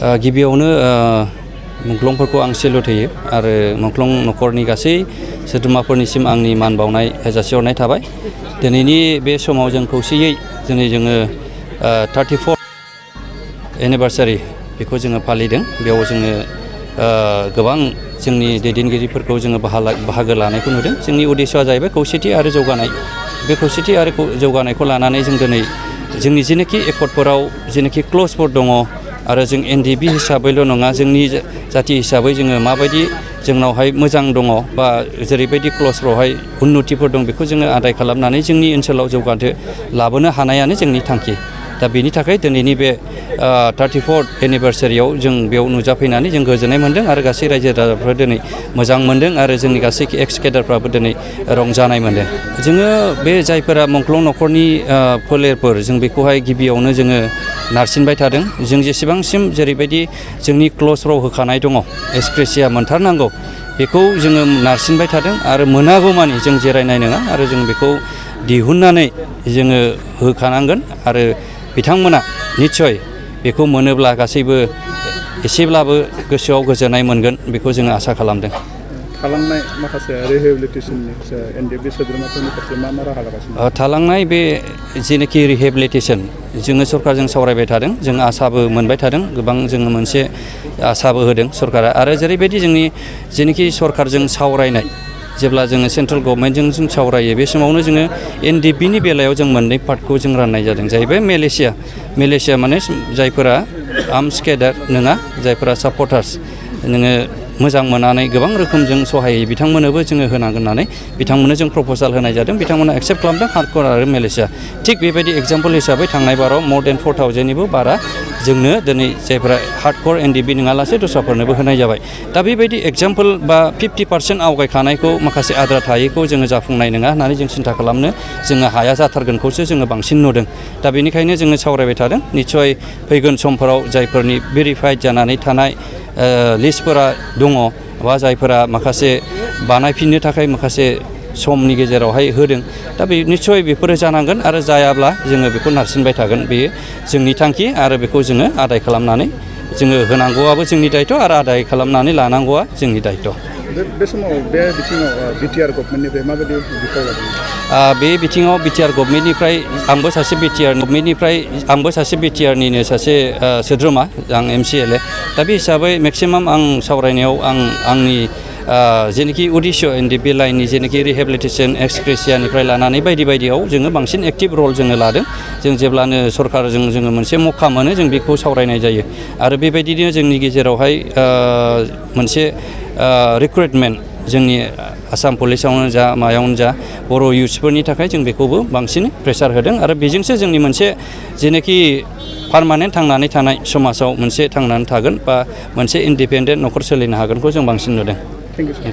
गिबियावनो मुंख्लंफोरखौ आं सेलुट होयो आरो मुंख्लं न'खरनि गासै सोद्रोमाफोरनिसिम आंनि मान बावनाय जासिहरनाय थाबाय। दिनैनि बे समाव जों खौसेयै जोङो 34 एनिभार्सारि बेखौ जोङो फालिदों। बेयाव जोङो गोबां जोंनि दैदेनगिरिफोरखौ जोङो बाहागो लानायखौ नुदों। जोंनि उद्देश्यआ जाहैबाय खौसेथि आरो जौगानाय। बे खौसेथि आरो जौगानायखौ लानानै जों दिनै जोंनि जेनोखि एकर्डफोराव जेनोखि क्लजफोर दङ आरो जों एनडिबि हिसाबैल' नङा, जोंनि जाथि हिसाबै जोङो माबायदि जोंनावहाय मोजां दङ बा जेरैबायदि क्लजफ्रावहाय उन्नतिफोर दं बेखौ जोङो आदाय खालामनानै जोंनि ओनसोलाव लाबोनो हानायानो जोंनि थांखि। दा बेनि थाखाय दिनैनि बे 34 एनिभार्सारियाव जों बेयाव नुजाफैनानै जों गोजोननाय मोन्दों आरो गासै रायजो राजाफ्रा दिनै मोजां मोन्दों आरो जोंनि गासै एक्स केडारफ्राबो दिनै रंजानाय मोन्दों। जोङो बे जायफोरा मुंख्लं न'खरनि फोलेरफोर जों बेखौहाय गिबियावनो जोङो नारसिनबाय थादों। जों जेसेबांसिम जेरैबायदि जोंनि क्लजफ्राव होखानाय दङ एक्सक्रेसिया मोनथारनांगौ बेखौ जोङो नारसिनबाय थादों आरो मोनागौमानि जों जिरायनाय नङा आरो जों बेखौ दिहुननानै जोङो होखानांगोन आरो बिथांमोना निस्सय बेखौ मोनोब्ला गासैबो एसेब्लाबो गोसोआव गोजोननाय मोनगोन बेखौ जोङो आसा खालामदों। थालांनाय माखासे रिहेबिलिटेसननि एनडिबि सोद्रोमाफोरनि फारसे मा राहा लागासिनो? थालांनाय बे जेनोखि रिहेबिलिटेसन जोङो सरकारजों सावरायबाय थादों। जों आसाबो मोनबाय थादों। गोबां जोङो मोनसे आसाबो होदों सरकारा आरो जेरैबायदि जोंनि जेनोखि सरकारजों सावरायनाय जेब्ला जोङो सेन्ट्रेल गभर्नमेन्टजों जों सावरायो बे समावनो जोङो एनडिबिनि बेलायाव जों मोननै पार्टखौ जों राननाय जादों। जाहैबाय मेलेसिया माने जायफोरा आर्मस केडार नङा, जायफोरा सापर्टार्स नोङो मोजां मोननानै गोबां रोखोमजों सहाय बिथांमोननोबो जोङो होनांगोन होननानै बिथांमोननो जों प्रप'जाल होनाय जादों। बिथांमोना एक्सेप्ट खालामदों, हार्डक'र आरो मेलेसिया। थिग बेबायदि एग्जाम्पल हिसाबै थांनाय बाराव more than 4,000निबो बारा जोंनो दिनै जायफोरा हार्डक'र एनडिबि नङालासे दस्राफोरनोबो होनाय जाबाय। दा बेबायदि एग्जाम्पल बा 50% आवगायखानायखौ माखासे आद्रा थायैखौ जोङो जाफुंनाय नङा होननानै जों सिन्था खालामनो जोङो हाया जाथारगोनखौसो जोङो बांसिन नुदों। दा बेनिखायनो जोङो सावरायबाय थादों। निस्सय फैगोन समफोराव जायफोरनि भेरिफाइड जानानै थानाय लिस्टफोरा दङ बा जायफोरा माखासे बानायफिननो थाखाय माखासे समनि गेजेरावहाय होदों, दा बे निस्सय बेफोरो जानांगोन आरो जायाब्ला जोङो बेखौ नारसिनबाय थागोन। बेयो जोंनि थांखि आरो बेखौ जोङो आदाय खालामनानै जोङो होनांगौआबो जोंनि दायथ' आरो आदाय खालामनानै लानांगौआ जोंनि दायथ'। बे समाव बे बिथिङाव बिटिआर गभर्नमेन्टनिफ्राय माबायदि बिफाव लादों? बे बिथिङाव बिटिआर गभर्नमेन्टनिफ्राय आंबो सासे बिटिआरनिनो सासे सोद्रोमा, आं MCLA। दा बे हिसाबै मेक्सिमाम आं सावरायनायाव आंनि जेनोखि उद्देश्य एनडिबि लाइननि जेनोखि रिहेबिलिटेसन एक्सक्रेसियानिफ्राय लानानै बायदियाव जोङो बांसिन एक्टिभ रल जोङो लादों। जों जेब्लानो सरकारजों जोङो मोनसे मौका मोनो जों बेखौ सावरायनाय जायो आरो बेबायदिनो जोंनि गेजेरावहाय मोनसे रिक्रुइटमेन्ट जोंनि आसाम पुलिसावनो जा मायावनो जा बर' इउथ्सफोरनि थाखाय जों बेखौबो बांसिन प्रेसार होदों आरो बेजोंसो जोंनि मोनसे जेनोखि पार्मानेन्ट थांनानै थानाय समाजाव मोनसे थांनानै थागोन बा मोनसे इन्डिपेन्डेन्ट न'खर सोलिनो हागोनखौ जों बांसिन नुदों। Thank you.